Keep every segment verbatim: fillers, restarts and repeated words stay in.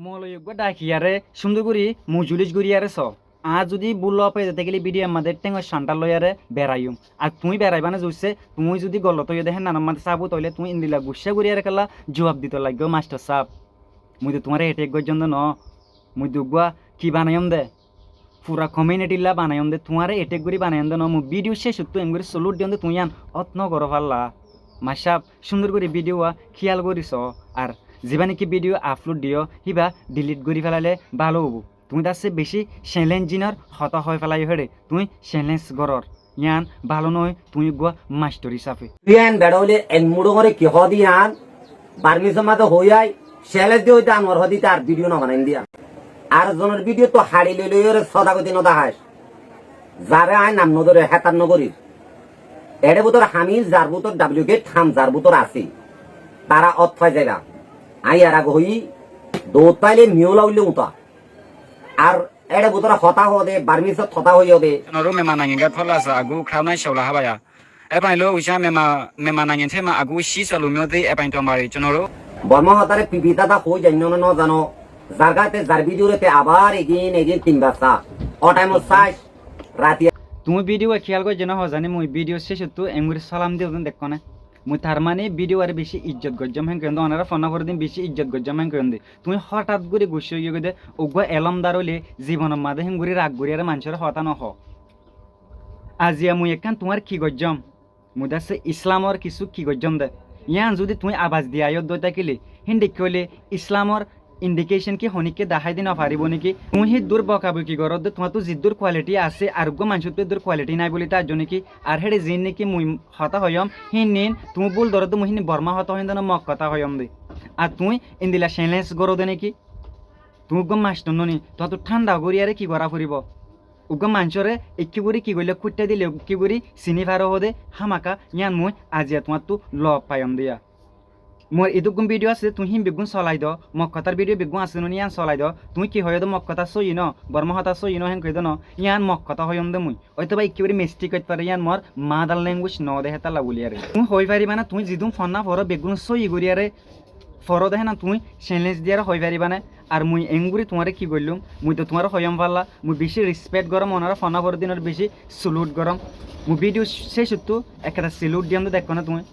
Moloi eggúa dhakiyaré cúndor gorí mujulís goríyaré soó. Añár zudi búl ói fare tákile bídiyo mazé théngor cánthar loiyaré beraiyum. Ar tuñí beraibá né zoiccé, tuñí zudi golot óiyode hénna mazé sábut óile tuñí endilla guccá goríyaré kiyólla juab dito laiggó mastor sáb. Mui de tuáñre etek goijjóm de noó. Mui de eggúa ki banaiyóm de? Fura komiunitilla banaiyóm de, tuáñre etek gorí banaiyóm de noó. Mui bídiyo cécottú engori solút diyóm de, tuñí yían ót nogoró falla. Mastor sáb, cúndor gorí bídiyo wá kíyal gorí soó. Ar zibá néki bídiyo aflod diyó, híba dhilit gorí félaile bála óibo. Tuñí de assé bicí celenjinor hotá hoói félaiyó héçe. Tuñí celenj gorór. Yían bála noó, tuñí eggúa mastor hísafe. Tuñí yían beça óile ek muçú gorí ki hoóde yían? Barmisor mazé hoói ai, celenj diyé óide Anuar hoóde íte ar bídiyo nobanaiyóm de yían. Ar zonor bídiyottú haçi loi loiyóre sodagoti nodahás. Zaré aññí nam nodóri, hétar nogorír. Eçé bútore hamil, zar bútore duplicate ham, zar bútore asé. Tará ót fai zaiba. Aññí yar age hoiyí, dout faile miyóla óile uñta. Ar éçe bútore hotá hoóde, Barmisot hotá hoiyóde. Norú mema nangin gát fóla asá, agú khrau nái cóula hábaya. Epain ló ucá mema, mema nangin théma agú cí solumiyóde, epain tombari conorú. Bormá hotáre pibi táta hoói zainno né nozano. Zargáte zar bídiyorete abar egin egin tin basta. Ó thaimot sáis, rati. Tuñí bídiyo kíyal goijjó né hozani, mui bídiyo cécottú engori salam diyó de dekkó né. Mui tar mani bídiyo aré bicí ijjot goijjóm héen koiyóm de, onorá fonná foredin bicí ijjot goijjóm héen koiyóm de. Tuñí hotát gorí guccá óigiyoi de, uggúa elómdar óile zibonor mazé héen gorí rag gorí aré maincóre hotá nohoó. Aziya mui ekkán tuáñr ki goijjóm? Mui de assé Islamor kissú ki goijjóm de. Yían zudi tuñí abas di aiyódde ói tákile, híndikka óile Islamor indikecon ki honíkka dahái di nofaribó néki? Tuñí híddur bokaboki goródde, tuáñttú ziddúr kualiti asé, ar uggúa maincóttu éddur kualiti nái bóli táijjo néki? Ar héçe ziín néki mui hotá hoiyóm, híin níin, tuñí búl dórodde mui híin Bormá hotá hoiyóm de né Mok hotá hoiyóm de. Ar tuñí endila celenj goróde néki? Tuñí uggúa mastor nóni, tuáñttú thándha goríyaré ki gorá foribó? Uggúa maincóre ekká gorí ki goillé, kúittha dile ekká gorí siní faro hoóde, hámaka yían mui aziya tuáñttú lob faiyóm de yá. Mor idúggún bídiyo asé, tuñí híin beggún solai do, Mok hotár bídiyo beggún asé nóni, yían solai do. Tuñí ki hoiyó de Mok hotá sóiyi noó, Bormá hotá sóiyi noó, héen koiyó de noó, yían Mok hotá hoiyóm de mui. Óitoba ekká gorí mistik óit fare, yían mor mother language noó de hétalla bóli aré. Tuñí hoói faribá né, tuñí zidún fonná foró beggún sóiyi gorí aré foró de héna tuñí celenj diyaré hoói faribá né? Ar mui engori tuáñre ki goillúm? Mui de tuáñre hoiyóm falla, mui bicí rispet goróm, onorá fonná foredinor bicí sulút goróm. Mui bídiyo cécottú ekkán sulút diyóm de dekkó né tuñí.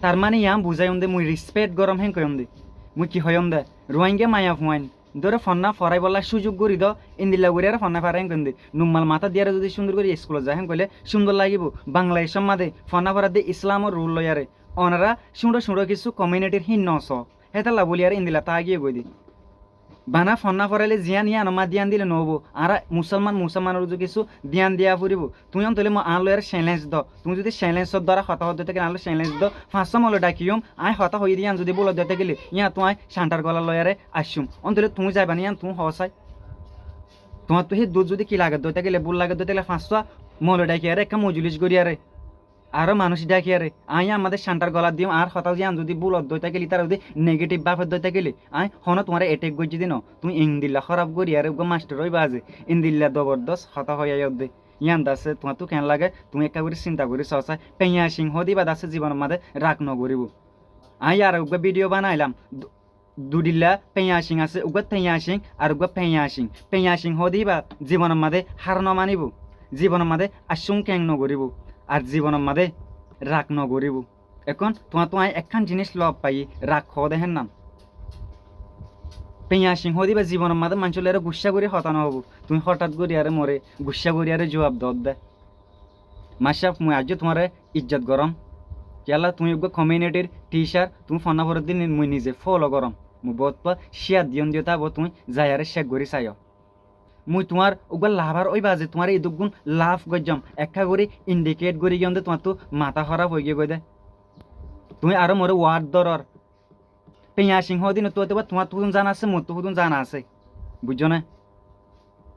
Tar mani yían buzáiyum de mui rispet goróm héen koiyóm de. Mui ki hoiyóm de? Ruáingga maiyafuain dóre fonná foráibolla cúzuk gorí do, endilla gorí aré fonná forái héen koiyóm de. Nummal matá diyaré zudi cúndor gorí iskulot za héen koilé cúndor lagibó. Bangladecór mazé fonná foraidde Islamor rul loiyaré. Onorá cúñço cúñço kissú komiunitir híin nosoó. Hétalla bóli aré endila táa giyé goi de. Bana fonná foráile ziyán yíanor mazé díyan dile noóibo. Añára musolman, musolmanor uzu kissú díyan diya foribó. Tuñí óntoile mo añár loiyaré celenj do. Tuñí zudi celenjor duara hotá hoódde tákile añár loi celenj do. Fañssúa moloi dhakiyum, aññí hotá hoiyí de yían zudi búl ódde tákile, yíanttú aññí cánthar gola loiyaré aiccúm. Óntoile tuñí zaiba né yían tuñí hoó sai. Tuáñttú hé dut zudi ki lagedde ói tákile, búl lagedde ói tákile fañssúa moloi dhakiyaré ekká mujulís goríyaré. Aró manúic dhakiyaré, aññí ammá de cánthar gola diyum, añár hotá yían zudi búl ódde ói tákile, ítara zudi negetif báfedde ói tákile, aññí honó tuáñre etek goijjí de noó. Tuñí endilla hóraf goríyaré uggúa mastor óiba ze, endilla dobordós hotá hoiyá yódde. Yían de assé tuáñttú keén lage, tuñí ekká gorí sinta gorí soó sai. Peña cing hoóde íba de assé zibonor mazé rak nogoríbo. Aññí yar age uggúa bídiyo banailám. Du-, dudhilla peña cing asé, uggúa teña cing ar uggúa peña cing. Peña cing hoóde íba zibonor mazé hár nomaníbo, zibonor mazé accúng keéng nogoríbo, ar zibonor mazé rak nogoríbo. Ehón tuáñttú aññí ekkán jiníc lob faiyí, rak hoóde hénnan. Peña cing hoóde íba zibonor mazé maincór loiyaré guccá gorí hotá nohoóbo. Tuñí hotát goríyaré moré guccá goríyaré juab doódde. Mastor sáb, mui aijjó tuáñre ijjot goróm. Kiyólla tuñí uggúa komiunitir thícar, tuñí fonná foredde mui nize fólo goróm. Mui boóut cíyar diyón diyó tábo, tuñí zaiyaré cek gorí saiyó. Mui tuáñr uggúa labar óiba ze tuáñre idúggún laf goijjóm, ekká gorí indiket gorí giyóm de tuáñttú matá hóraf óigiyoi goi de. Tuñí aró moré ward dórór. Peña cing hoódinottu óitoba tuáñttú húdun zana asé, mottú húdun zana asé. Buijjó né?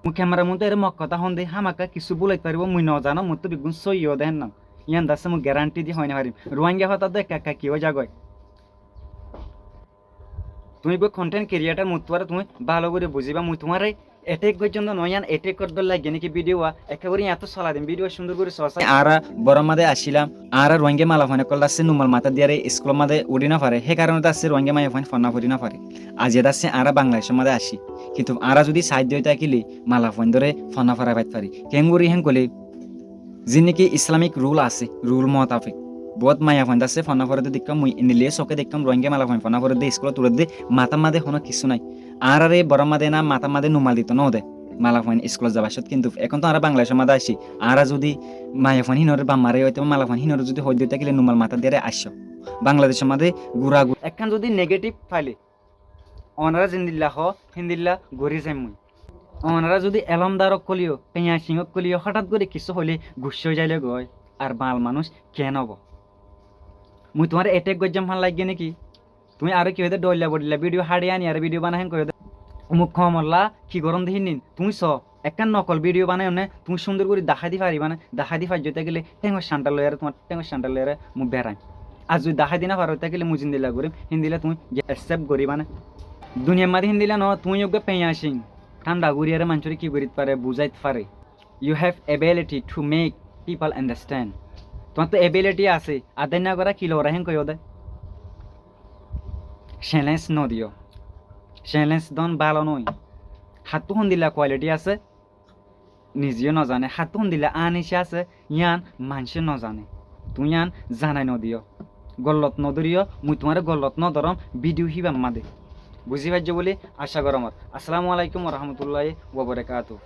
Mui kemera muúntu eré Mok hotá hoón de, hámaka kissú búl óit faribó, mui nozanó, mottú beggún sóiyi óde hénnan. Yían de assé mui geránthi di hoói nofarim. Ruáingga hotá de ekka ekka ki ói zagói. Tuñí eggúa konthent kiriyetar, mottú aró tuñí bála gorí buzíba, mui tuáñre Etek goijjón de no, yián etek goddór laiggé né ki video wa? Ekkebaré yiáñttu solai dim video wa, cúndor gorí soo sai. Añára Bormá de accílam, añára Ruáingga malafuain ókkol de assé numal matá diyaré iskul mazé uçí no faré, hé karoné de assé Ruáingga maiyafuain fonná fori no faré. Aijja de assé añára Bangladecór mazé accíl, kintu añára zudi saáiddo ói tákile malafuaindóre fonná forai fai farí. Keéngorí héen hoilé, ziín ki Islamic rule asé, rule motafek boóut maiyafuain de assé fonná foredde deikkám, mui endilla sóke deikkám, Ruáingga malafuain fonná foredde, iskulot uçedde, matár mazé honó kissú nái. Añáráre Bormá de ná matár mazé numal dito no de malafuain iskulot zabar cót, kintu ehón to añára Bangladecór mazé aiccí, añára zudi maiyafuain híinoré, bafmaré óitoba malafuain híinoré zudi hoóidde ói tákile numal matá diyaré aiccó. Bangladecór mazé gura gura ekkán zudi negative faile, onorá zendilla hoó héndilla gorí zaiyum mui. Onorá zudi elómdar ókkol yó, peñacing ókkol yó hótat gorí kissú hoilé guccá ói zailé goi, ar bañl manúic keén óibo? Mui tuáñre etek goijjám fán laiggé né ki? Tuñí aró ki hoóde, dhoilla bodhoilla video háçi aní aró video banai héen hoiyó de. Muk koumolla ki gorón de híin nin? Tuñí soo, ekkán nokol video banaiyóne tuñí cúndor gorí dahái di faribá né? Dahái di faijjó tákile théngor candal loiyaré, tuáñr théngor candal loiyaré mui beraim. Ar zudi dahái di no faró tákile mui zendilla gorim héndilla tuñí ge-, accept goribá né? Duniyair mazé héndilla no, tuñí uggúa peñacing, thánda goríyaré maincóre ki gorít fare, buzáit fare. You have ability to make people understand. Tuáñttu ability asé, adháinna gorá ki lorá héen hoiyó de. Challenge no diyó. Challenge don bála noó. Hattú hondilla quality asé, nizeyó no zane. Hattú hondilla aníca asé, yián maincé no zane. Tuñí yián zanai no diyó. Gollot no dóriyo, mui tuáñre gollot no dóróm video híbar mazé. Buzí faijjó buli acá gorómor. Assalamu alaikum wa rahmatullahi wa barakatuhu.